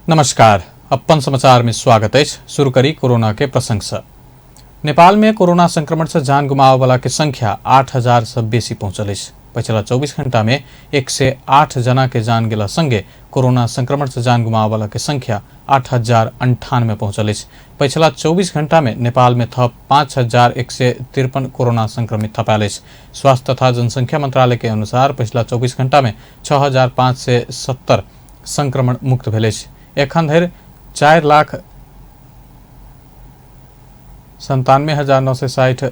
नमस्कार, अपन समाचार में स्वागत अछि। शुरू करी कोरोना के प्रसंग से। नेपाल में कोरोना संक्रमण से जान गुमावे वाला के संख्या 8000 से बेसी पहुंचल अछि। पछिला 24 घंटा में 108 जना के जान गेला संगे कोरोना संक्रमण से जान गुमावे वाला के संख्या 8098 पहुंचल अछि। पछिला 24 घंटा में नेपाल में थप 5153 कोरोना संक्रमित थपायल अछि। स्वास्थ्य तथा जनसंख्या मंत्रालय के अनुसार पछिला 24 घंटा में 6570 संक्रमण मुक्त भेल अछि। एखन धरि 4,97,960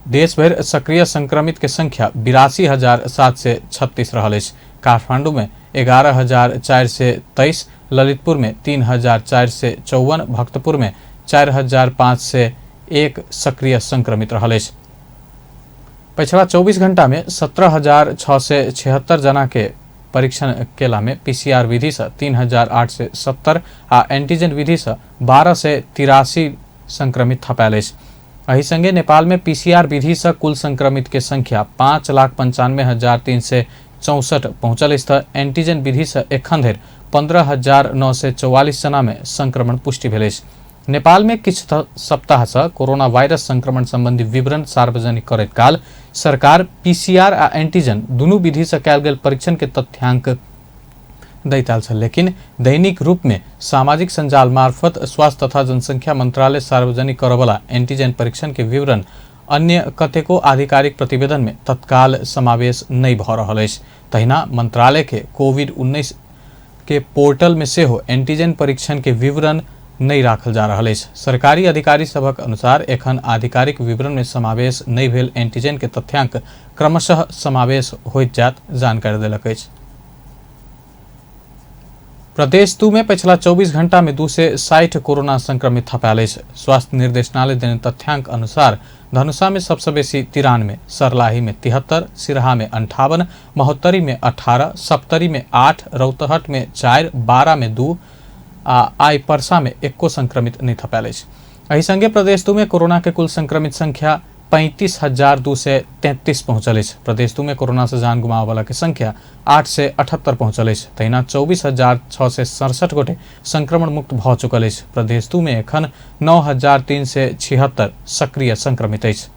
देश भरि सक्रिय संक्रमित के संख्या 82,736 रहल अछि। काठमांडू में 11,423, ललितपुर में 3,454, भक्तपुर में 4,501 सक्रिय संक्रमित रहल अछि। पछिला 24 घंटा में 17,676 जना के परीक्षण केला में पीसीआर विधि से 3,870 आ एंटीजन विधि से 1283 संक्रमित थपायल अछि। एहि संगे नेपाल में पीसीआर विधि से कुल संक्रमित के संख्या 5,95,364 पहुंचल अछि। त एंटीजन विधि से एखन धरि 15,944 जना में संक्रमण पुष्टि भेल अछि। नेपाल में किछु सप्ताह से कोरोना वायरस संक्रमण संबंधी विवरण सार्वजनिक करैत काल सरकार पीसीआर आ एंटीजन दुनू विधि से कयल गेल परीक्षण के तथ्यांक दैत आयल छल, लेकिन दैनिक रूप में सामाजिक संजाल मार्फत स्वास्थ्य तथा जनसंख्या मंत्रालय सार्वजनिक करऽवला एंटीजन परीक्षण के विवरण अन्य कतेको आधिकारिक प्रतिवेदन में तत्काल समावेश नहि भऽ रहल अछि। तहिना मंत्रालय के कोविड-19 के पोर्टल में सेहो एंटीजन परीक्षण के विवरण नहि राखल जा रहल अछि। सरकारी अधिकारी सभक अनुसार एखन आधिकारिक विवरण में समावेश नहि भेल एंटीजन के तथ्यांक क्रमशः समावेश होइत जायत जानकारी देलक अछि। प्रदेश 2 में पछिला 24 घंटा में 260 कोरोना संक्रमित थपायल अछि। स्वास्थ्य निर्देशनालय देने तथ्यांक अनुसार धनुषा में सबसे बेसी 93, सरलाही में 73, सिरहा में 58, महोत्तरी में 18, सप्तरी में 8, रौतहट में 4, बारा में 2 आ आइ परसा में एको संक्रमित नहि थपायल अछि। एहि संगे प्रदेश 2 में कोरोना के कुल संक्रमित संख्या 35,233 पहुंचल अछि। प्रदेश 2 में कोरोना से जान गुमावे वाला के संख्या 878 पहुंचल अछि। तहिना 24,667 गोटे संक्रमण मुक्त भऽ चुकल अछि। प्रदेश 2 में एखन 9,376 सक्रिय संक्रमित अछि।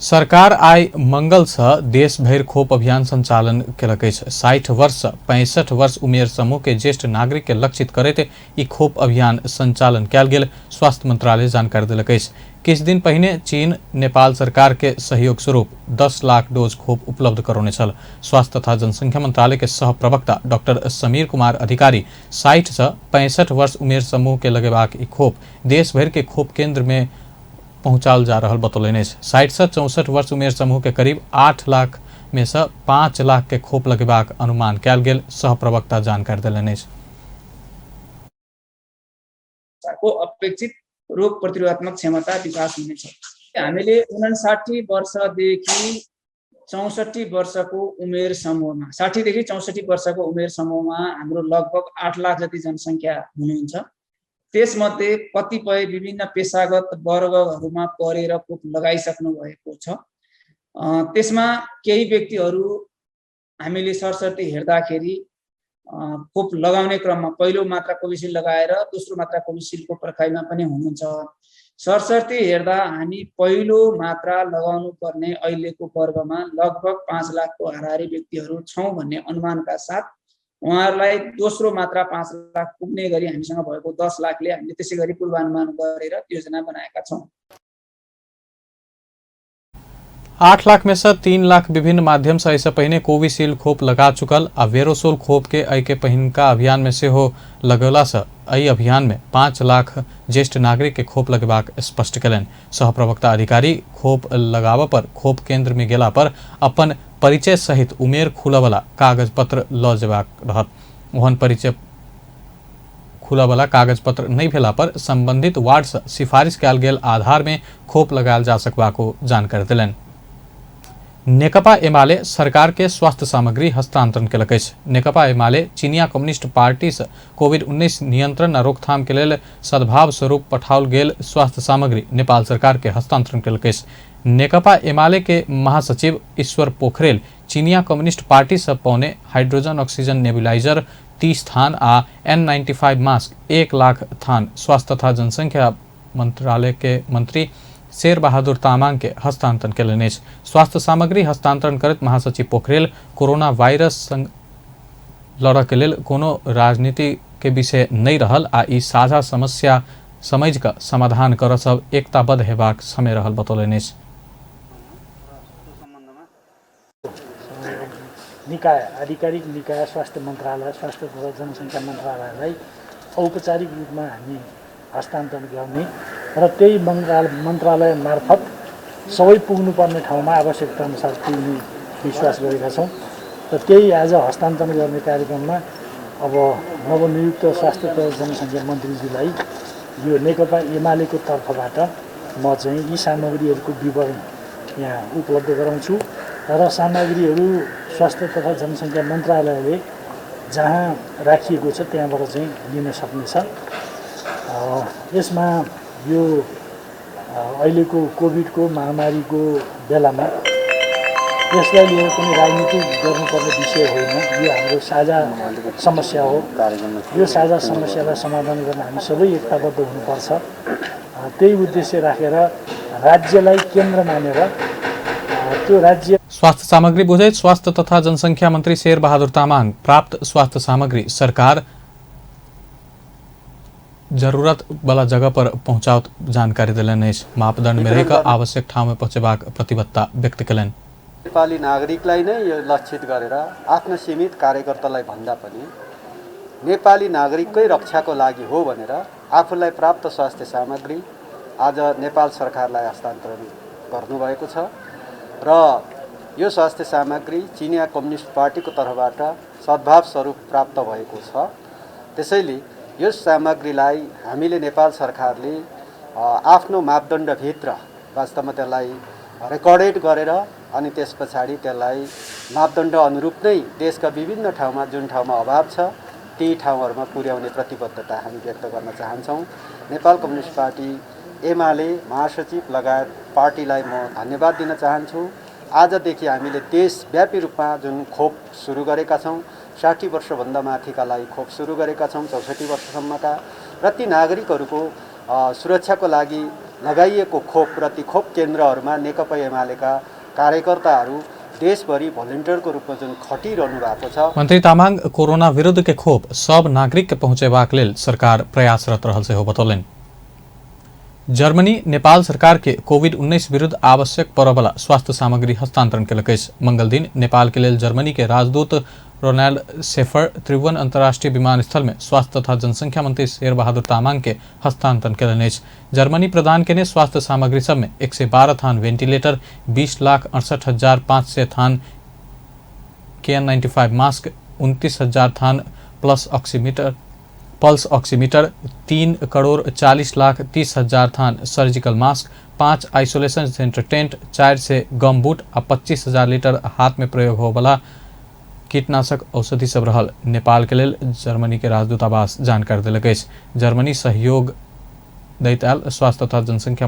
सरकार आइ मंगल से देश भरि खोप अभियान संचालन केलक अछि। 60 वर्ष से 65 वर्ष उमेर समूह के ज्येष्ठ नागरिक के लक्षित करैत ई खोप अभियान संचालन कयल गेल स्वास्थ्य मंत्रालय जानकारी देलक अछि। किछु दिन पहिने चीन नेपाल सरकार के सहयोग स्वरूप 10 लाख डोज खोप उपलब्ध करौने छल। स्वास्थ्य तथा जनसंख्या मंत्रालय के सह प्रवक्ता डॉक्टर समीर कुमार अधिकारी 60 से 65 वर्ष उमेर समूह के लगेबाक ई खोप देश भरि के खोप केंद्र में पहुंचाओल जा रहल बतौलनि अछि। 60 से 64 वर्ष उमेर समूह के करीब 8 लाख में से 5 लाख के खोप लगेबाक अनुमान कयल गेल सह प्रवक्ता जानकारी देलनि अछि। को अपेक्षित रोग प्रतिरोधात्मक क्षमता विकास हुनेछ। हामीले 59 वर्षदेखि 64 वर्षको उमेर समूहमा, 60 देखि 64 वर्षको उमेर समूहमा हाम्रो लगभग 8 लाख जति जनसङ्ख्या हुनुहुन्छ। त्यसमध्ये कतिपय विभिन्न पेसागत वर्गहरूमा परेर खोप लगाइसक्नु भएको छ। त्यसमा केही व्यक्तिहरू हामीले सरसर्ती हेर्दाखेरि खोप लगाउने क्रममा पहिलो मात्रा कोभिसिल्ड लगाएर दोस्रो मात्रा कोभिसिल्डको पर्खाइमा पनि हुनुहुन्छ। सरसर्ती हेर्दा हामी पहिलो मात्रा लगाउनु पर्ने अहिलेको वर्गमा लगभग 5 लाखको हाराहारी व्यक्तिहरू छौँ भन्ने अनुमानका साथ उहाँहरूलाई दोस्रो मात्रा 5 लाख पुग्ने गरी हामीसँग भएको 10 लाखले हामीले त्यसै गरी पूर्वानुमान गरेर योजना बनाएका छौँ। 8 लाख में से 3 लाख विभिन्न माध्यम से एहिसँ पहिने कोविशील्ड खोप लगा चुकल आ वेरोसोल खोप के एहि के पहिनका अभियान में सेहो लगौला से एहि अभियान में 5 लाख ज्येष्ठ नागरिक के खोप लगेबाक स्पष्ट कयलनि। सह प्रवक्ता अधिकारी खोप लगाबऽ पर खोप केंद्र में गेला पर अपन परिचय सहित उमेर खुलऽवला कागज पत्र लऽ जेबाक रहत। ओहन परिचय खुलऽवला कागज पत्र नहि भेला पर संबंधित वार्ड से सिफारिश कयल गेल आधार में खोप लगायल जा सकबाक जानकारी देलनि। नेकपा एमाले सरकार के स्वास्थ्य सामग्री हस्तांतरण केलक अछि। नेकपा एमाले चीनिया कम्युनिस्ट पार्टी से कोविड-19 नियंत्रण आ रोकथाम के लेल सद्भाव स्वरूप पठाओल गेल स्वास्थ्य सामग्री नेपाल सरकार के हस्तांतरण केलक अछि। नेकपा एमाले के महासचिव ईश्वर पोखरेल चीनिया कम्युनिस्ट पार्टी से पौने हाइड्रोजन ऑक्सीजन नेबुलाइजर 30 थान आ N95 mask 1 lakh थान स्वास्थ्य तथा जनसंख्या मंत्रालय के मंत्री शेर बहादुर तामाङ के हस्तांतरण केलनि अछि। स्वास्थ्य सामग्री हस्तांतरण करैत महासचिव पोखरेल कोरोना वायरस संग लड़ऽ के लेल कोनो राजनीति के विषय नहि रहल आ ई साझा समस्या समझि कऽ समाधान करऽ सब एकताबद्ध हेबाक समय रहल बतौलनि अछि। निकाय, आधिकारिक निकाय स्वास्थ्य मन्त्रालय, स्वास्थ्य तथा जनसङ्ख्या मन्त्रालयलाई औपचारिक रूपमा हामी हस्तान्तरण गर्ने र त्यही मन्त्रालय मार्फत सबै पुग्नुपर्ने ठाउँमा आवश्यकता अनुसार पुग्ने विश्वास गरेका छौँ। र त्यही आज हस्तान्तरण गर्ने कार्यक्रममा अब नवनियुक्त स्वास्थ्य तथा जनसङ्ख्या मन्त्रीज्यूलाई यो नेकपा एमालेको तर्फबाट म चाहिँ यी सामग्रीहरूको विवरण यहाँ उपलब्ध गराउँछु र सामग्रीहरू स्वास्थ्य तथा जनसङ्ख्या मन्त्रालयले जहाँ राखिएको छ त्यहाँबाट चाहिँ लिन सक्नेछ। यसमा यो अहिलेको कोभिडको महामारीको बेलामा यसलाई लिएर पनि राजनीति गर्नुपर्ने विषय होइन। यो हाम्रो साझा समस्या हो। यो साझा समस्यालाई समाधान गर्न हामी सबै एकताबद्ध हुनुपर्छ। त्यही उद्देश्य राखेर राज्यलाई केन्द्र मानेर त्यो राज्य स्वास्थ्य सामग्री बुझैत स्वास्थ्य तथा जनसङ्ख्या मन्त्री शेर बहादुर तामाङ प्राप्त स्वास्थ्य सामग्री सरकार जरूरत वाला जगह पर पहुंचाओत जानकारी देलनि अछि। मापदंड में रहिकऽ आवश्यक ठाउँ में पहुंचेबाक प्रतिबद्धता व्यक्त केलनि। नेपाली नागरिकलाई नै यो लक्षित गरेर आफ्नो सीमित कार्यकर्तालाई भन्दा पनि नेपाली नागरिककै रक्षाको लागि हो भनेर आफूलाई प्राप्त स्वास्थ्य सामग्री आज नेपाल सरकारलाई हस्तान्तरण गर्नुभएको छ र यो स्वास्थ्य सामग्री चिनिया कम्युनिस्ट पार्टीको तर्फबाट सद्भाव स्वरूप प्राप्त भएको छ। त्यसैले यो सामग्रीलाई हामीले नेपाल सरकारले आफ्नो मापदण्डभित्र वास्तवमा त्यसलाई रेकर्डेड गरेर अनि त्यस पछाडि त्यसलाई मापदण्ड अनुरूप नै देशका विभिन्न ठाउँमा जुन ठाउँमा अभाव छ ती ठाउँहरूमा पुर्याउने प्रतिबद्धता हामी व्यक्त गर्न चाहन्छौँ। नेपाल कम्युनिस्ट पार्टी एमाले महासचिव लगायत पार्टीलाई म धन्यवाद दिन चाहन्छु। आजदेखि हामीले देशव्यापी रूपमा जुन खोप सुरु गरेका छौँ, 60 वर्षभन्दा माथिकालाई खोप सुरु गरेका छौँ, 64 वर्षसम्मका र ती नागरिकहरूको सुरक्षाको लागि लगाइएको खोप र ती खोप केन्द्रहरूमा नेकपा एमालेका कार्यकर्ताहरू देशभरि भोलिन्टियरको रूपमा जुन खटिरहनु भएको छ। मंत्री तामाङ कोरोना विरुद्ध के खोप सब नागरिक के पहुंचेबाक लेल सरकार प्रयासरत रहल सेहो बतौलनि। जर्मनी नेपाल सरकार के कोविड-19 विरुद्ध आवश्यक परबला स्वास्थ्य सामग्री हस्तांतरण केलक अछि। मंगल दिन नेपाल के लेल जर्मनी के राजदूत रोनाल्ड सेफर त्रिभुवन अंतर्राष्ट्रीय विमानस्थल में स्वास्थ्य तथा जनसंख्या मंत्री शेर बहादुर तामाङ के हस्तांतरण केलनि अछि। जर्मनी प्रदान केने स्वास्थ्य सामग्री सब में 112 थान वेंटिलेटर, 20,68,500 थान KN95 mask, 29,000 थान पल्स ऑक्सीमीटर, 3,40,30,000 थान surgical mask, 5 isolation centre tent, 400 गम बूट आ 25,000 लीटर हाथ में प्रयोग होवला कीटनाशक औषधि सब रहल नेपाल के लेल जर्मनी के राजदूतावास जानकारी देलक अछि। जर्मनी सहयोग दैत आयल स्वास्थ्य तथा जनसंख्या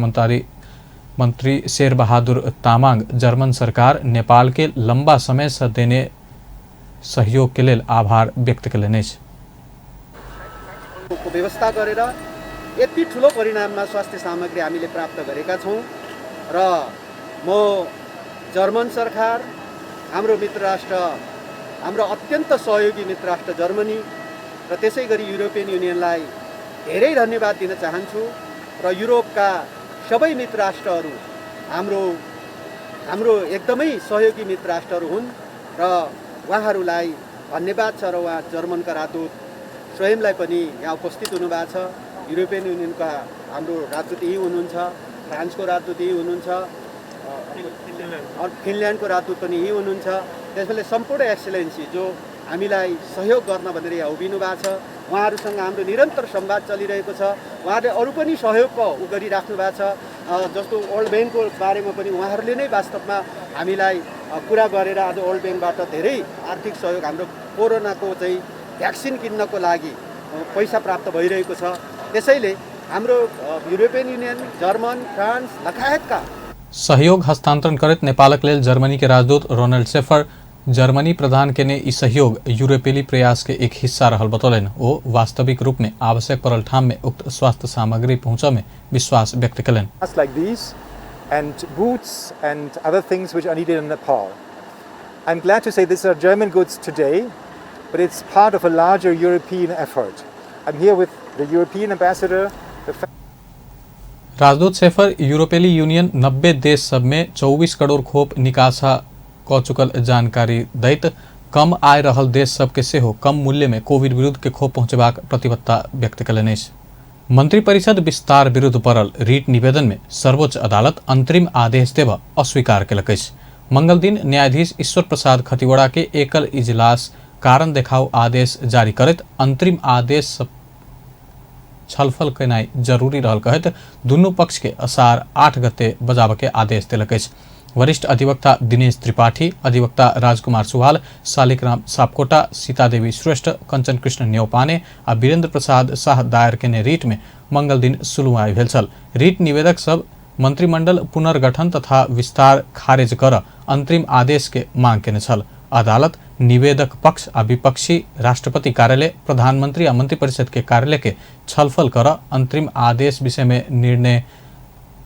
मंत्री शेर बहादुर तामाङ जर्मन सरकार नेपाल के लंबा समय से देने सहयोग के लेल आभार व्यक्त केलनि अछि। व्यवस्था गरेर यति ठुलो परिणाममा स्वास्थ्य सामग्री हामीले प्राप्त गरेका छौँ र म जर्मन सरकार, हाम्रो मित्र राष्ट्र, हाम्रो अत्यन्त सहयोगी मित्र राष्ट्र जर्मनी र त्यसै गरी युरोपियन युनियनलाई धेरै धन्यवाद दिन चाहन्छु र युरोपका सबै मित्र राष्ट्रहरू हाम्रो एकदमै सहयोगी मित्र राष्ट्रहरू हुन् र उहाँहरूलाई धन्यवाद छ। र उहाँ जर्मनका राजदूत स्वयंलाई पनि यहाँ उपस्थित हुनुभएको छ। युरोपियन युनियनका हाम्रो राजदूत यहीँ हुनुहुन्छ, फ्रान्सको राजदूत यहीँ हुनुहुन्छ, फिनल्यान्डको राजदूत पनि यहीँ हुनुहुन्छ। त्यसैले सम्पूर्ण एक्सेलेन्सी जो हामीलाई सहयोग गर्न भनेर यहाँ उभिनु भएको छ, उहाँहरूसँग हाम्रो निरन्तर संवाद चलिरहेको छ। उहाँहरूले अरू पनि सहयोगको उ गरिराख्नु भएको छ। जस्तो वर्ल्ड ब्याङ्कको बारेमा पनि उहाँहरूले नै वास्तवमा हामीलाई कुरा गरेर आज वर्ल्ड ब्याङ्कबाट धेरै आर्थिक सहयोग हाम्रो कोरोनाको चाहिँ भ्याक्सिन किन्नको लागि पैसा प्राप्त भइरहेको छ। त्यसैले हाम्रो युरोपियन युनियन, जर्मन, फ्रान्स लगायतका सहयोग हस्तांतरण करैत नेपालक लेल जर्मनी के राजदूत रोनाल्ड सेफर जर्मनी प्रदान केने ई सहयोग यूरोपीय प्रयास के एक हिस्सा रहल बतौलनि। ओ वास्तविक रूप में आवश्यक पड़ल ठाम में उक्त स्वास्थ्य सामग्री पहुंचय में विश्वास व्यक्त कयलनि। Like these and boots and other things which are needed in Nepal. I'm glad to say these are German goods today, but it's part of a larger European effort. I'm here with the European ambassador. राजदूत safer यूरोपीय union 90 देश सब में 24 करोड़ खोप निकासा कऽ चुकल जानकारी दैत कम आय रहल देश सबके सेहो कम मूल्य में कोविड विरुद्ध के खोप पहुंचेबाक प्रतिबद्धता व्यक्त कयलनि अछि। मंत्रिपरिषद विस्तार विरुद्ध पड़ल रिट निवेदन में सर्वोच्च अदालत अंतरिम आदेश देबऽ अस्वीकार केलक अछि। मंगल दिन न्यायाधीश ईश्वर प्रसाद खतिवड़ा के एकल इजलास कारण देखाओ आदेश जारी करैत अंतरिम आदेश छलफल केनाइ जरूरी रहल कहैत दुनू पक्ष के असार 8 गते बजाबऽ के आदेश देलक अछि। वरिष्ठ अधिवक्ता दिनेश त्रिपाठी, अधिवक्ता राजकुमार सुवाल, शालिकराम सापकोटा, सीतादेवी श्रेष्ठ, कंचन कृष्ण न्यौपाने आ वीरेंद्र प्रसाद शाह दायर केने रिट में मंगल दिन सुनवाई भेल छल। रिट निवेदक सब मंत्रिमंडल पुनर्गठन तथा विस्तार खारिज कर अंतरिम आदेश के मांग केने छल। अदालत निवेदक पक्ष आ विपक्षी राष्ट्रपति कार्यालय, प्रधानमंत्री आ मंत्रिपरिषद के कार्यालय के छलफल कर अंतरिम आदेश विषय में निर्णय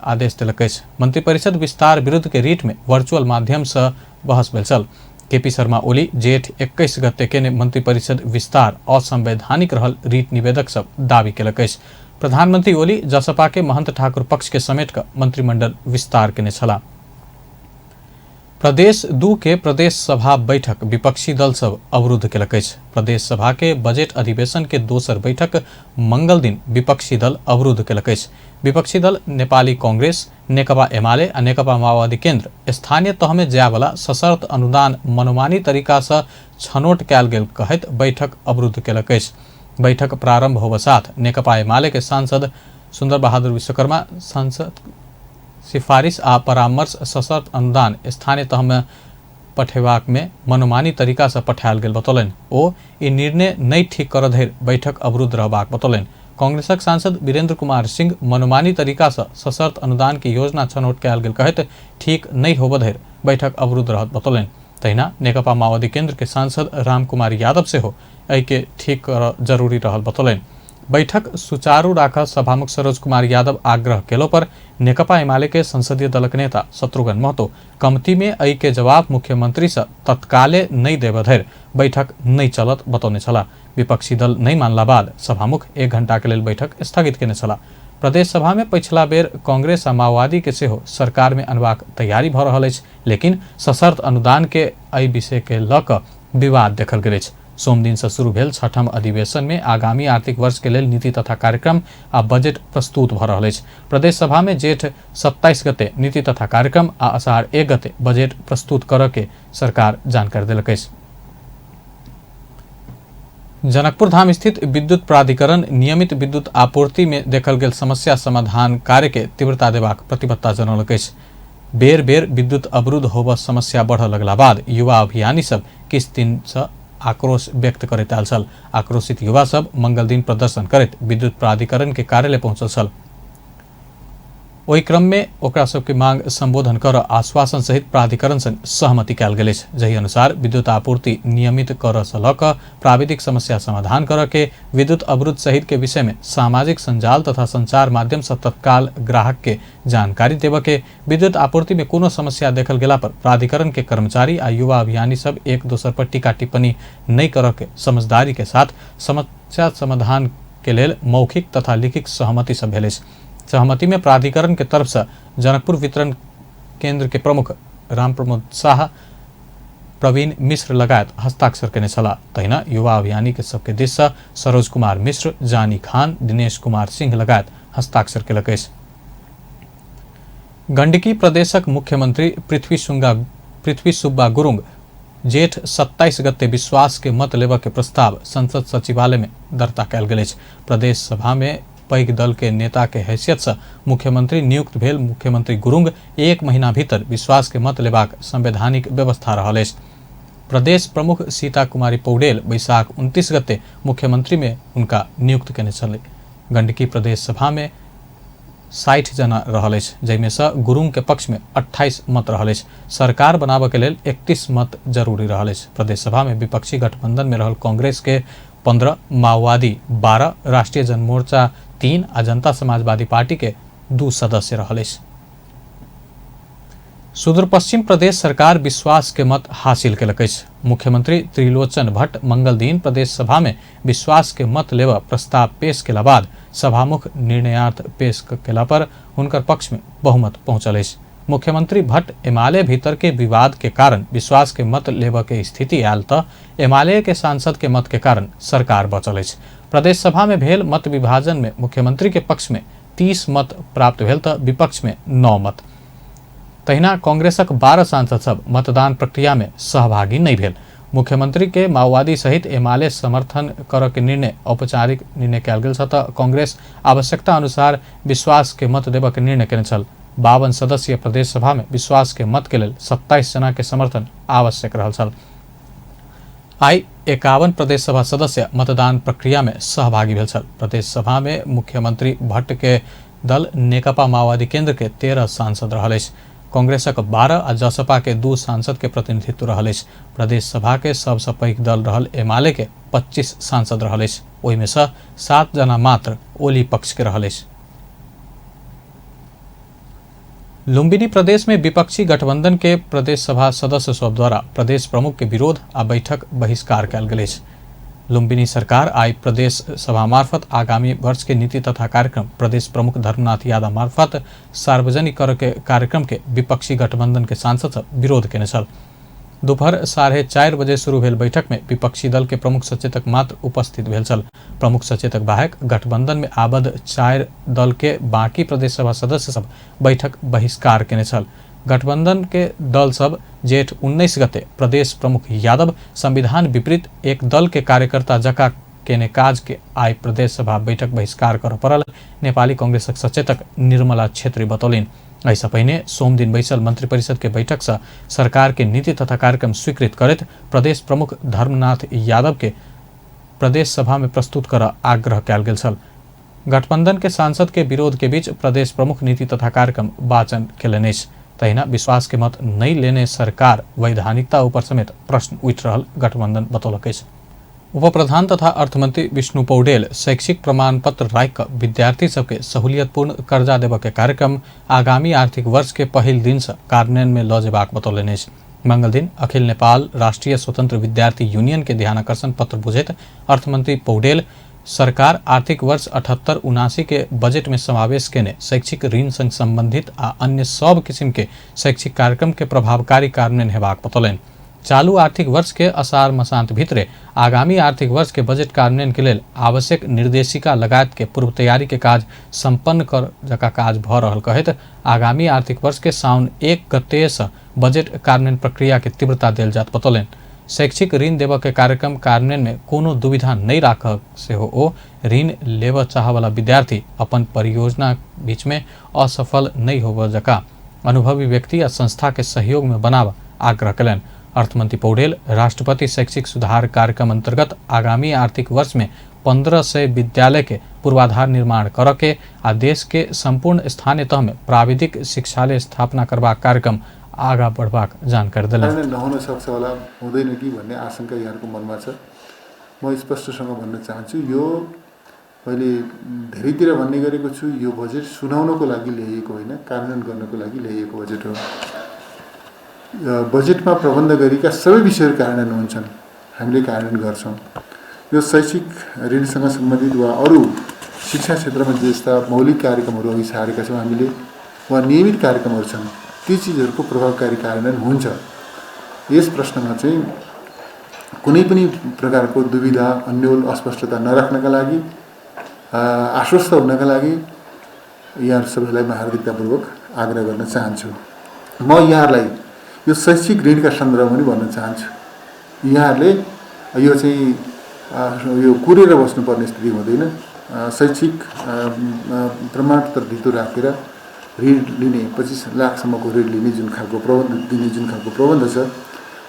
आदेश देलक अछि। मंत्रिपरिषद विस्तार विरुद्ध के रिट में वर्चुअल माध्यम से बहस भेल छल। केपी शर्मा ओली जेठ 21 गते केने मंत्रिपरिषद विस्तार असंवैधानिक रहल रिट निवेदक सब दावी केलक अछि। प्रधानमंत्री ओली जसपा के महंत ठाकुर पक्ष के समेट कऽ मंत्रिमंडल विस्तार केने छलाह। प्रदेश 2 के प्रदेश सभा बैठक विपक्षी दल सब अवरुद्ध केलक अछि। प्रदेश सभा के बजट अधिवेशन के दोसर बैठक मंगल दिन विपक्षी दल अवरुद्ध केलक अछि। विपक्षी दल नेपाली कांग्रेस, नेकपा एमाले आ नेकपा माओवादी केंद्र स्थानीय तह में जायवला सशर्त अनुदान मनोमानी तरीका से छनौट कयल गेल कहैत बैठक अवरुद्ध केलक अछि। बैठक प्रारंभ होबऽ साथ नेकपा एमाले के सांसद सुंदर बहादुर विश्वकर्मा सांसद सिफारिश आ परामर्श सशर्त अनुदान स्थानीय तह में पठेबाक में मनोमानी तरीका से पठायल गेल बतौलनि। ओ ई निर्णय नहि ठीक करऽ धरि बैठक अवरुद्ध रहबाक बतौलनि। कांग्रेसक सांसद वीरेंद्र कुमार सिंह मनोमानी तरीका से सशर्त अनुदान के योजना छनौट कयल गेल कहैत ठीक नहि होबऽ धरि बैठक अवरुद्ध रहत बतौलनि। तहिना नेकपा माओवादी केंद्र के सांसद रामकुमार यादव सेहो एहिके ठीक करऽ जरूरी रहल बतौलनि। बैठक सुचारू राखऽ सभामुख सरोज कुमार यादव आग्रह केलो पर नेकपा एमाले के संसदीय दलक नेता शत्रुघ्न महतो कमती में एहि के जवाब मुख्यमंत्री से तत्काले नहि देबऽ धरि बैठक नहि चलत बतौने छलाह। विपक्षी दल नहि मानला बाद सभामुख 1 घंटा के लेल बैठक स्थगित केने छलाह। प्रदेश सभा में पछिला बेर कांग्रेस आ माओवादी के सेहो सरकार में अनबाक तैयारी भऽ रहल अछि, लेकिन सशर्त अनुदान के एहि विषय के लऽ कऽ विवाद देखल गेल अछि। सोमदिन से शुरू भेल छठम अधिवेशन में आगामी आर्थिक वर्ष के लेल नीति तथा कार्यक्रम आ बजट प्रस्तुत भऽ रहल अछि। प्रदेश सभा में जेठ 27 गते नीति तथा कार्यक्रम आ अषाढ़ 1 गते बजट प्रस्तुत करऽ के सरकार जानकारी देलक अछि। जनकपुर धाम स्थित विद्युत प्राधिकरण नियमित विद्युत आपूर्ति में देखल गेल समस्या समाधान कार्य के तीव्रता देबाक प्रतिबद्धता जनौलक अछि। बेर बेर विद्युत अवरुद्ध होबऽ समस्या बढ़ऽ लगला बाद युवा अभियानी सब किछु दिन से आक्रोश व्यक्त करैत आयल छल। आक्रोशित युवा सब मंगल दिन प्रदर्शन करैत विद्युत प्राधिकरण के कार्यालय पहुंचल छल। ओहि क्रम में ओकरा सबके मांग संबोधन कर आश्वासन सहित प्राधिकरण संग सहमति कयल गेल अछि, जाहि अनुसार विद्युत आपूर्ति नियमित करऽ से लऽ कऽ प्राविधिक समस्या समाधान करऽ के, विद्युत अवरुद्ध सहित के विषय में सामाजिक संजाल तथा संचार माध्यम से तत्काल ग्राहक के जानकारी देबऽ के, विद्युत आपूर्ति में कोनो समस्या देखल गेला पर प्राधिकरण के कर्मचारी आ युवा अभियानी सब एक दोसर पर टीका टिप्पणी नहि करऽ के समझदारी के साथ समस्या समाधान के लेल मौखिक तथा लिखित सहमति सब भेल अछि। सहमति में प्राधिकरण के तरफ से जनकपुर वितरण केंद्र के प्रमुख रामप्रमोद शाह, प्रवीण मिश्र लगायत हस्ताक्षर केने छलाह। तहिना युवा अभियानी के सबके दिस से सरोज कुमार मिश्र, जानी खान, दिनेश कुमार सिंह लगायत हस्ताक्षर केलक अछि। गंडकी प्रदेशक मुख्यमंत्री पृथ्वी सुब्बा गुरुंग जेठ 27 गते विश्वास के मत लेबऽ के प्रस्ताव संसद सचिवालय में दर्ता कयल गेल अछि। प्रदेश सभा में पैघ दल के नेता के हैसियत से मुख्यमंत्री नियुक्त भेल मुख्यमंत्री गुरुंग 1 महीना भीतर विश्वास के मत लेबाक संवैधानिक व्यवस्था रहल अछि। प्रदेश प्रमुख सीता कुमारी पौडेल बैसाख 29 गते मुख्यमंत्री में उनका नियुक्त केने छलै। गंडकी प्रदेश सभा में 60 जना रहल अछि, जाहिमे सँ गुरुङ के पक्ष में 28 मत रहल अछि। सरकार बनाबऽ के लेल 31 मत जरूरी रहल अछि। प्रदेश सभा में विपक्षी गठबंधन में रहल कांग्रेस के 15, माओवादी 12, राष्ट्रीय जनमोर्चा 3 आ जनता समाजवादी पार्टी के 2 सदस्य रहल अछि। सुदूरपश्चिम प्रदेश सरकार विश्वास के मत हासिल केलक अछि। मुख्यमंत्री त्रिलोचन भट्ट मंगल दिन प्रदेश सभा में विश्वास के मत लेबऽ प्रस्ताव पेश केला बाद सभामुख निर्णयार्थ पेश केला पर हुनकर पक्ष में बहुमत पहुंचल अछि। मुख्यमंत्री भट्ट एमाले भीतर के विवाद के कारण विश्वास के मत लेबऽ के स्थिति आयल तऽ एमाले के सांसद के मत के कारण सरकार बचल अछि। प्रदेश सभा में भेल मत विभाजन में मुख्यमंत्री के पक्ष में 30 मत प्राप्त भेल तऽ विपक्ष में 9 मत। तहिना कांग्रेसक 12 सांसद सब मतदान प्रक्रिया में सहभागी नहीं भेल। मुख्यमंत्री के माओवादी सहित एमाले समर्थन करऽ के निर्णय औपचारिक निर्णय कयल गेल छल तऽ कांग्रेस आवश्यकता अनुसार विश्वास के मत देबऽ के निर्णय केने छल। 52 सदस्यीय प्रदेश सभा में विश्वास के मत के लेल 27 जना के समर्थन आवश्यक रहल छल। आइ 51 प्रदेश सभा सदस्य मतदान प्रक्रिया में सहभागी भेल छल। प्रदेश सभा में मुख्यमंत्री भट्ट के दल नेकपा माओवादी केंद्र के 13 सांसद रहल अछि। कांग्रेसक 12 आ जसपा के 2 सांसद के प्रतिनिधित्व रहल अछि। प्रदेश सभा के सबसँ पैघ दल रहल एमाले के 25 सांसद रहल अछि। ओहिमे सँ 7 जना मात्र ओली पक्ष के रहल अछि। लुम्बिनी प्रदेश में विपक्षी गठबंधन के प्रदेश सभा सदस्य सब द्वारा प्रदेश प्रमुख के विरोध आ बैठक बहिष्कार कयल गेल अछि। लुम्बिनी सरकार आइ प्रदेश सभा मार्फत आगामी वर्ष के नीति तथा कार्यक्रम प्रदेश प्रमुख धर्मनाथ यादव मार्फत सार्वजनिक कर के कार्यक्रम के विपक्षी गठबंधन के सांसद सब विरोध केने छल। दोपहर 4:30 बजे शुरू भेल बैठक में विपक्षी दल के प्रमुख सचेतक मात्र उपस्थित भेल छल। प्रमुख सचेतक बाहेक गठबंधन में आबद्ध 4 दल के बाकी प्रदेश सभा सदस्य सब बैठक बहिष्कार केने छल। गठबंधन के दल सब जेठ 19 गते प्रदेश प्रमुख यादव संविधान विपरीत एक दल के कार्यकर्ता जका केने काज के आइ प्रदेश सभा बैठक बहिष्कार करऽ पड़ल नेपाली कांग्रेसक सचेतक निर्मला छेत्री बतौलनि। एहिसँ पहिने सोमदिन बैसल मंत्रिपरिषद के बैठक सँ सरकार के नीति तथा कार्यक्रम स्वीकृत करैत प्रदेश प्रमुख धर्मनाथ यादव के प्रदेश सभा में प्रस्तुत करऽ आग्रह कयल गेल छल। गठबंधन के सांसद के विरोध के बीच प्रदेश प्रमुख नीति तथा कार्यक्रम वाचन केलनि अछि। तहिना विश्वास के मत नहि लेने सरकार वैधानिकता ऊपर समेत प्रश्न उठि रहल गठबंधन बतौलक अछि। उपप्रधान तथा अर्थमंत्री विष्णु पौडेल शैक्षिक प्रमाणपत्र राखि कऽ विद्यार्थी सबके सहूलियतपूर्ण कर्जा देबऽ के कार्यक्रम आगामी आर्थिक वर्ष के पहिल दिन सँ कार्यान्वयन में लऽ जेबाक बतौलनि अछि। मंगल दिन अखिल नेपाल राष्ट्रीय स्वतंत्र विद्यार्थी यूनियन के ध्यानाकर्षण पत्र बुझैत अर्थमंत्री पौडेल सरकार आर्थिक वर्ष 78-79 के बजट में समावेश केने शैक्षिक ऋण संग संबंधित आ अन्य सब किसिम के शैक्षिक कार्यक्रम के प्रभावकारी कार्यान्वयन हेबाक बतौलनि। चालू आर्थिक वर्ष के असार मसांत भीतरे आगामी आर्थिक वर्ष के बजट कार्यान्वयन के लेल आवश्यक निर्देशिका लगायत के पूर्व तैयारी के काज संपन्न कर जका काज भऽ रहल कहैत आगामी आर्थिक वर्ष के साउन 1 गते सँ बजट कार्यान्वयन प्रक्रिया के तीव्रता देल जात बतौलनि। शैक्षिक ऋण देबऽ के कार्यक्रम कार्यान्वयन में कोनो दुविधा नहि राखब सेहो ओ ऋण लेबऽ चाहऽवला विद्यार्थी अपन परियोजना बीच में असफल नहि होबऽ जका अनुभवी व्यक्ति आ संस्था के सहयोग में बनाबऽ आग्रह कयलनि। अर्थमंत्री पौडेल राष्ट्रपति शैक्षिक सुधार कार्यक्रम अंतर्गत आगामी आर्थिक वर्ष में 1500 विद्यालय के पूर्वाधार निर्माण करऽ के आ देश के सम्पूर्ण स्थानीय तह में प्राविधिक शिक्षालय स्थापना करबाक कार्यक्रम आगा बढ़बाक जानकारी देलनि। नहुन सक्छ होला, हुँदैन कि भन्ने आशंका यहाँहरूको मनमा छ। म स्पष्टसँग भन्न चाहन्छु, यो मैले धेरैतिर भन्ने गरेको छु, यो बजेट सुनाउनको लागि ल्याइएको होइन, कार्यान्वयन गर्नको लागि ल्याइएको बजेट हो। बजेटमा प्रबन्ध गरेका सबै विषयहरू कार्यान्वयन हुन्छन्, हामीले कार्यान्वयन गर्छौँ। यो शैक्षिक ऋणसँग सम्बन्धित वा अरू शिक्षा क्षेत्रमा जस्ता मौलिक कार्यक्रमहरू अघि सारेका छौँ हामीले वा नियमित कार्यक्रमहरू छन्, ती चिजहरूको प्रभावकारी कार्यान्वयन हुन्छ। यस प्रश्नमा चाहिँ कुनै पनि प्रकारको दुविधा, अन्योल, अस्पष्टता नराख्नका लागि, आश्वस्त हुनका लागि यहाँहरू सबैलाई म हार्दिकतापूर्वक आग्रह गर्न चाहन्छु। म यहाँहरूलाई यो शैक्षिक ऋणका सन्दर्भमा पनि भन्न चाहन्छु, यहाँहरूले यो चाहिँ यो कुरेर बस्नुपर्ने स्थिति हुँदैन। शैक्षिक प्रमाणपत्र धितो राखेर ऋण लिने, 25 लाखसम्मको ऋण लिने जुन खालको प्रबन्ध दिने जुन खालको प्रबन्ध छ,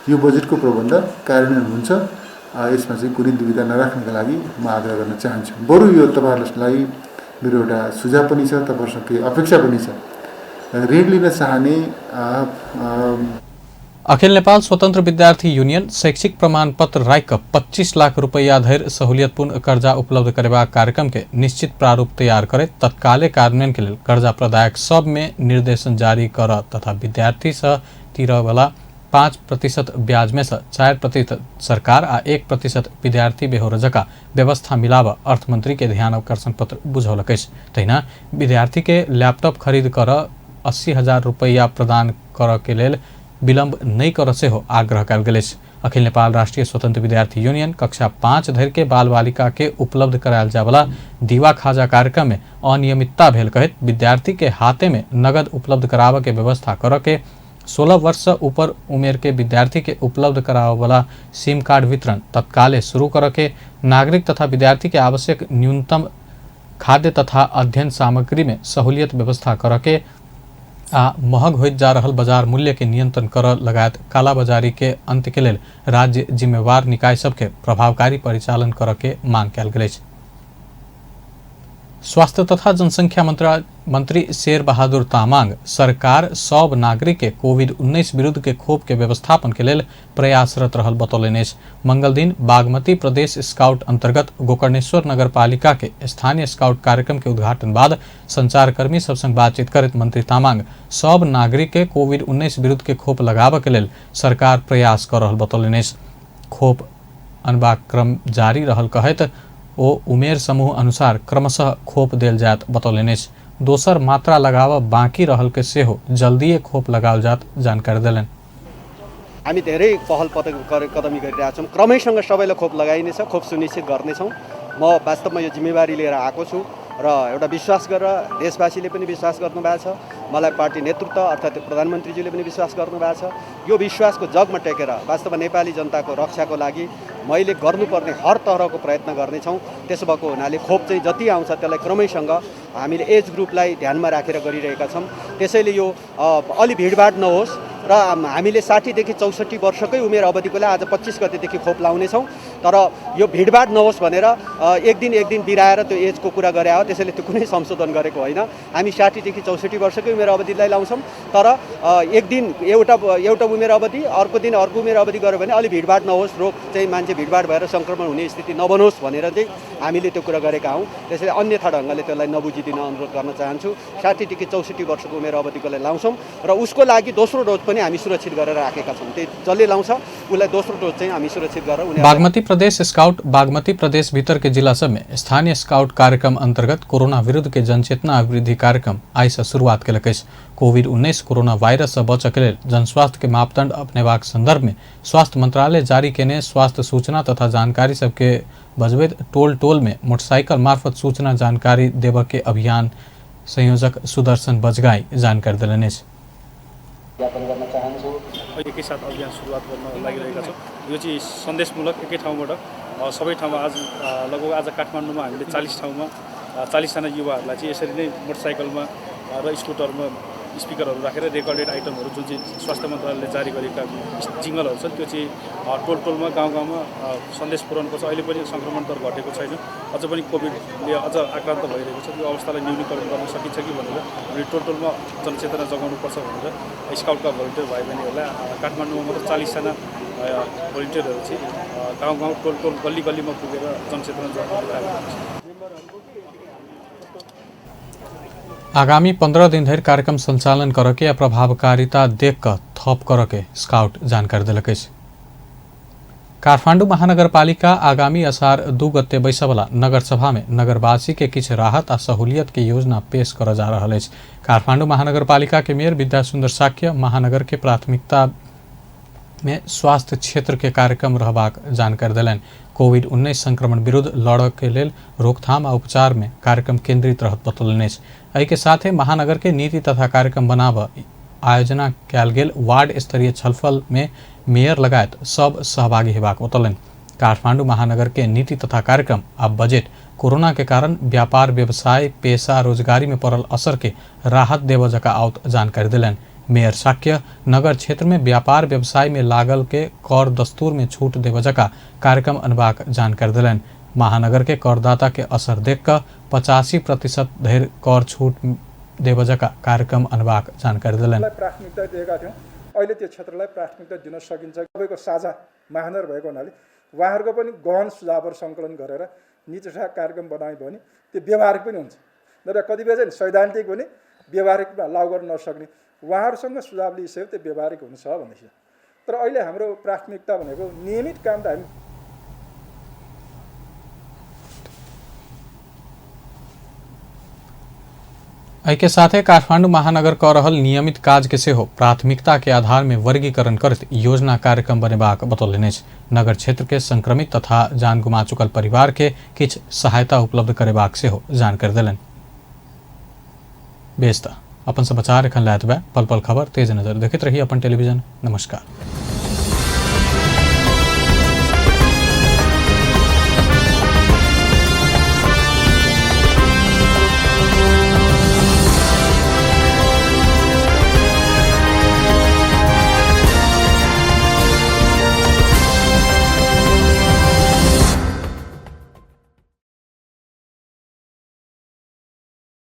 यो बजेटको प्रबन्ध कार्यान्वयन हुन्छ। यसमा चाहिँ कुनै दुविधा नराख्नका लागि म आग्रह गर्न चाहन्छु। बरु यो तपाईँहरूलाई मेरो एउटा सुझाव पनि छ, तपाईँहरूसँग केही अपेक्षा पनि छ। ऋण लिन चाहने अखिल नेपाल स्वतन्त्र विद्यार्थी यूनियन शैक्षिक प्रमाणपत्र राखि 25 लाख रुपैया धरि सहूलियतपूर्ण कर्जा उपलब्ध करेबाक कार्यक्रम के निश्चित प्रारूप तैयार करैत तत्काले कार्यान्वयन के लेल कर्जा प्रदायक सब में निर्देशन जारी कर तथा विद्यार्थी से तीरवला 5% ब्याज में से 4% सरकार आ 1% विद्यार्थी बेहोर जका व्यवस्था मिलाब अर्थमंत्री के ध्यान आकर्षण पत्र बुझौलक अछि। तहिना विद्यार्थी के लैपटॉप खरीद कर 80,000 रुपैया प्रदान कर के लेल विलम्ब नहि कर सेहो आग्रह कयल गेल अछि। अखिल नेपाल राष्ट्रिय स्वतंत्र विद्यार्थी यूनियन कक्षा 5 धरि के बाल बालिका के उपलब्ध करायल जायवला दीवा खाजा कार्यक्रम में अनियमितता भेल कहैत विद्यार्थी के हाथे में नगद उपलब्ध कराबऽ के व्यवस्था करऽ के 16 वर्ष से ऊपर उमेर के विद्यार्थी के उपलब्ध कराबऽ सिम कार्ड वितरण तत्काले शुरू करऽ के नागरिक तथा विद्यार्थी के आवश्यक न्यूनतम खाद्य तथा अध्ययन सामग्री में सहूलियत व्यवस्था करऽ के आ महग होइत जा रहल बाजार मूल्य के नियंत्रण कर लगायत कालाबाजारी के अंत के लेल राज्य जिम्मेवार निकाय सबके प्रभावकारी परिचालन करऽ के मांग कयल गेल अछि। स्वास्थ्य तथा जनसंख्या मंत्री शेर बहादुर तामाङ सरकार सब नागरिक के कोविड-19 विरुद्ध के खोप के व्यवस्थापन के लेल प्रयासरत रहल बतौलनि अछि। मंगल दिन बागमती प्रदेश स्काउट अंतर्गत गोकर्णेश्वर नगरपालिका के स्थानीय स्काउट कार्यक्रम के उद्घाटन बाद संचारकर्मी सब संग बातचीत करैत मंत्री तामाङ सब नागरिक के कोविड-19 विरुद्ध के खोप लगाबऽ के लेल सरकार प्रयास कर रहल बतौलनि अछि। खोप अनबाक क्रम जारी रहल कहैत ओ उमेर समूह अनुसार क्रमशः खोप देल जायत बतौलनि अछि। दोसर मात्रा लगाबऽ बाँकी रहल के सेहो जल्दिए खोप लगाओल जायत जानकारी देलनि। हामी धेरै पहल कदमी गरिरहेका छौँ। क्रमैसँग सबैलाई खोप लगाइनेछ, खोप सुनिश्चित गर्नेछौँ। म वास्तवमा यो जिम्मेवारी लिएर आएको छु र एउटा विश्वास गरेर देशवासीले पनि विश्वास गर्नुभएको छ, मलाई पार्टी नेतृत्व अर्थात् प्रधानमन्त्रीज्यूले पनि विश्वास गर्नुभएको छ। यो विश्वासको जगमा टेकेर वास्तवमा नेपाली जनताको रक्षाको लागि मैले गर्नुपर्ने हर तरहको प्रयत्न गर्नेछौँ। त्यसो भएको हुनाले खोप चाहिँ जति आउँछ त्यसलाई क्रमैसँग हामीले एज ग्रुपलाई ध्यानमा राखेर गरिरहेका छौँ। त्यसैले यो अलि भिडभाड नहोस् र हामीले 60 देखि 64 वर्षकै उमेर अवधिकोलाई आज 25 गतेदेखि खोप लाउनेछौँ। तर यो भिडभाड नहोस् भनेर एक दिन बिराएर त्यो एजको कुरा गरे हो, त्यसैले त्यो कुनै संशोधन गरेको होइन। हामी 60 देखि 64 वर्षकै उमेर अवधिलाई लाउँछौँ, तर एक दिन एउटा उमेर अवधि, अर्को दिन अर्को उमेर अवधि गऱ्यो भने अलि भिडभाड नहोस्, रोग चाहिँ मान्छे भिडभाड भएर सङ्क्रमण हुने स्थिति नबनोस् भनेर चाहिँ हामीले त्यो कुरा गरेका हौँ। त्यसैले अन्यथा ढङ्गले त्यसलाई नबुझिदिन अनुरोध गर्न चाहन्छु। 60 देखि 64 वर्षको उमेर अवधिकोलाई लाउँछौँ र उसको लागि दोस्रो डोज पनि हामी सुरक्षित गरेर राखेका छौँ। त्यही जसले लाउँछ उसलाई दोस्रो डोज चाहिँ हामी सुरक्षित गरेर। बागमती प्रदेश स्काउट बागमती प्रदेश भीतर के जिला सब में स्थानीय स्काउट कार्यक्रम अंतर्गत कोरोना विरुद्ध के जनचेतना अभिवृद्धि कार्यक्रम आइ से शुरुआत केलक अछि। कोविड-19 कोरोना वायरस से बचऽ के लेल जनस्वास्थ्य के मापदंड अपनेबाक संदर्भ में स्वास्थ्य मंत्रालय जारी केने स्वास्थ्य सूचना तथा जानकारी सबके बजबैत टोल टोल में मोटरसाइकिल मार्फत सूचना जानकारी देबऽ के अभियान संयोजक सुदर्शन बजगाई जानकारी देलनि अछि। ज्ञापन गर्न चाहन्छु। एकैसाथ अभियान सुरुवात गर्न लागिरहेका छौँ। यो चाहिँ सन्देशमूलक एकै ठाउँबाट सबै ठाउँमा आज लगभग आज काठमाडौँमा हामीले 40 ठाउँमा 40जना युवाहरूलाई चाहिँ यसरी नै मोटरसाइकलमा र स्कुटरमा स्पिकरहरू राखेर रेकर्डेड आइटमहरू जुन चाहिँ स्वास्थ्य मन्त्रालयले जारी गरेका जिङ्गलहरू छन् त्यो चाहिँ टोल टोलमा गाउँ गाउँमा सन्देश पुर्याउनुपर्छ। अहिले पनि सङ्क्रमण दर घटेको छैन, अझ पनि कोभिडले अझ आक्रान्त भइरहेको छ। त्यो अवस्थालाई न्यूनीकरण गर्न सकिन्छ कि भनेर हामीले टोल टोलमा जनचेतना जगाउनुपर्छ भनेर स्काउटका भलिन्टियर भाइ बहिनीहरूलाई काठमाडौँमा मात्र 40जना भलिन्टियरहरू चाहिँ गाउँ गाउँ टोल टोल गल्ली गल्लीमा पुगेर जनचेतना जगाउने कार्य गर्छ। आगामी 15 दिन धरि कार्यक्रम संचालन करके या प्रभावकारिता देख कर थप करके स्काउट जानकारी देलक अछि। काठमाडौँ महानगरपालिका आगामी असार 2 गते बैसवला नगरसभा में नगरवासी के किछु राहत आ सहूलियत के योजना पेश कर जा रहल अछि। काठमाडौँ महानगरपालिका के मेयर विद्या सुन्दर शाक्य महानगर के प्राथमिकता में स्वास्थ्य क्षेत्र के कार्यक्रम रहबाक जानकारी देलनि। कोविड-19 संक्रमण विरुद्ध लड़ऽ के लेल रोकथाम आ उपचार में कार्यक्रम केंद्रित रहत बतौलनि अछि। एहि के साथे महानगर के नीति तथा कार्यक्रम बनाबऽ आयोजना कयल गेल वार्ड स्तरीय छलफल में मेयर लगायत सब सहभागी हेबाक बतौलनि। काठमाडौँ महानगर के नीति तथा कार्यक्रम आ बजट कोरोना के कारण व्यापार व्यवसाय पेशा रोजगारी में पड़ल असर के राहत देबऽ जकाँ आओत जानकारी देलनि। मेयर शाक्य नगर क्षेत्र में व्यापार व्यवसाय में लागल के कर दस्तूर में छूट देबऽ जकाँ कार्यक्रम अनबाक जानकारी देलनि। महानगर के करदाता के असर देख कऽ 85% धरि कर छूट देबऽ जकाँ कार्यक्रम अनबाक जानकारी देलनि। प्राथमिकता दिएका थियौँ, अहिले त्यो क्षेत्रलाई प्राथमिकता दिन सकिन्छ। सबैको साझा महानगर भएको हुनाले उहाँहरूको पनि गहन सुझावहरू सङ्कलन गरेर नीति तथा कार्यक्रम बनायो भने त्यो व्यवहारिक पनि हुन्छ। नभए कतिपय चाहिँ सैद्धान्तिक हुने, व्यवहारिकमा लागू गर्न नसक्ने, उहाँहरूसँग सुझाव लिइसक्यो त्यो व्यवहारिक हुन्छ भनेपछि। तर अहिले हाम्रो प्राथमिकता भनेको नियमित काम त हामी एहिके साथे काठमाडौँ महानगर कऽ रहल नियमित काज के सेहो प्राथमिकता के आधार में वर्गीकरण करैत योजना कार्यक्रम बनेबाक बतौलनि अछि। नगर क्षेत्र के संक्रमित तथा जान गुमा चुकल परिवार के किछु सहायता उपलब्ध करेबाक सेहो जानकारी देलनि। बेस तऽ अपन समाचार एखन लए एतबे। पल पल खबर तेज नजर देखैत रही अपन टेलीविजन। नमस्कार।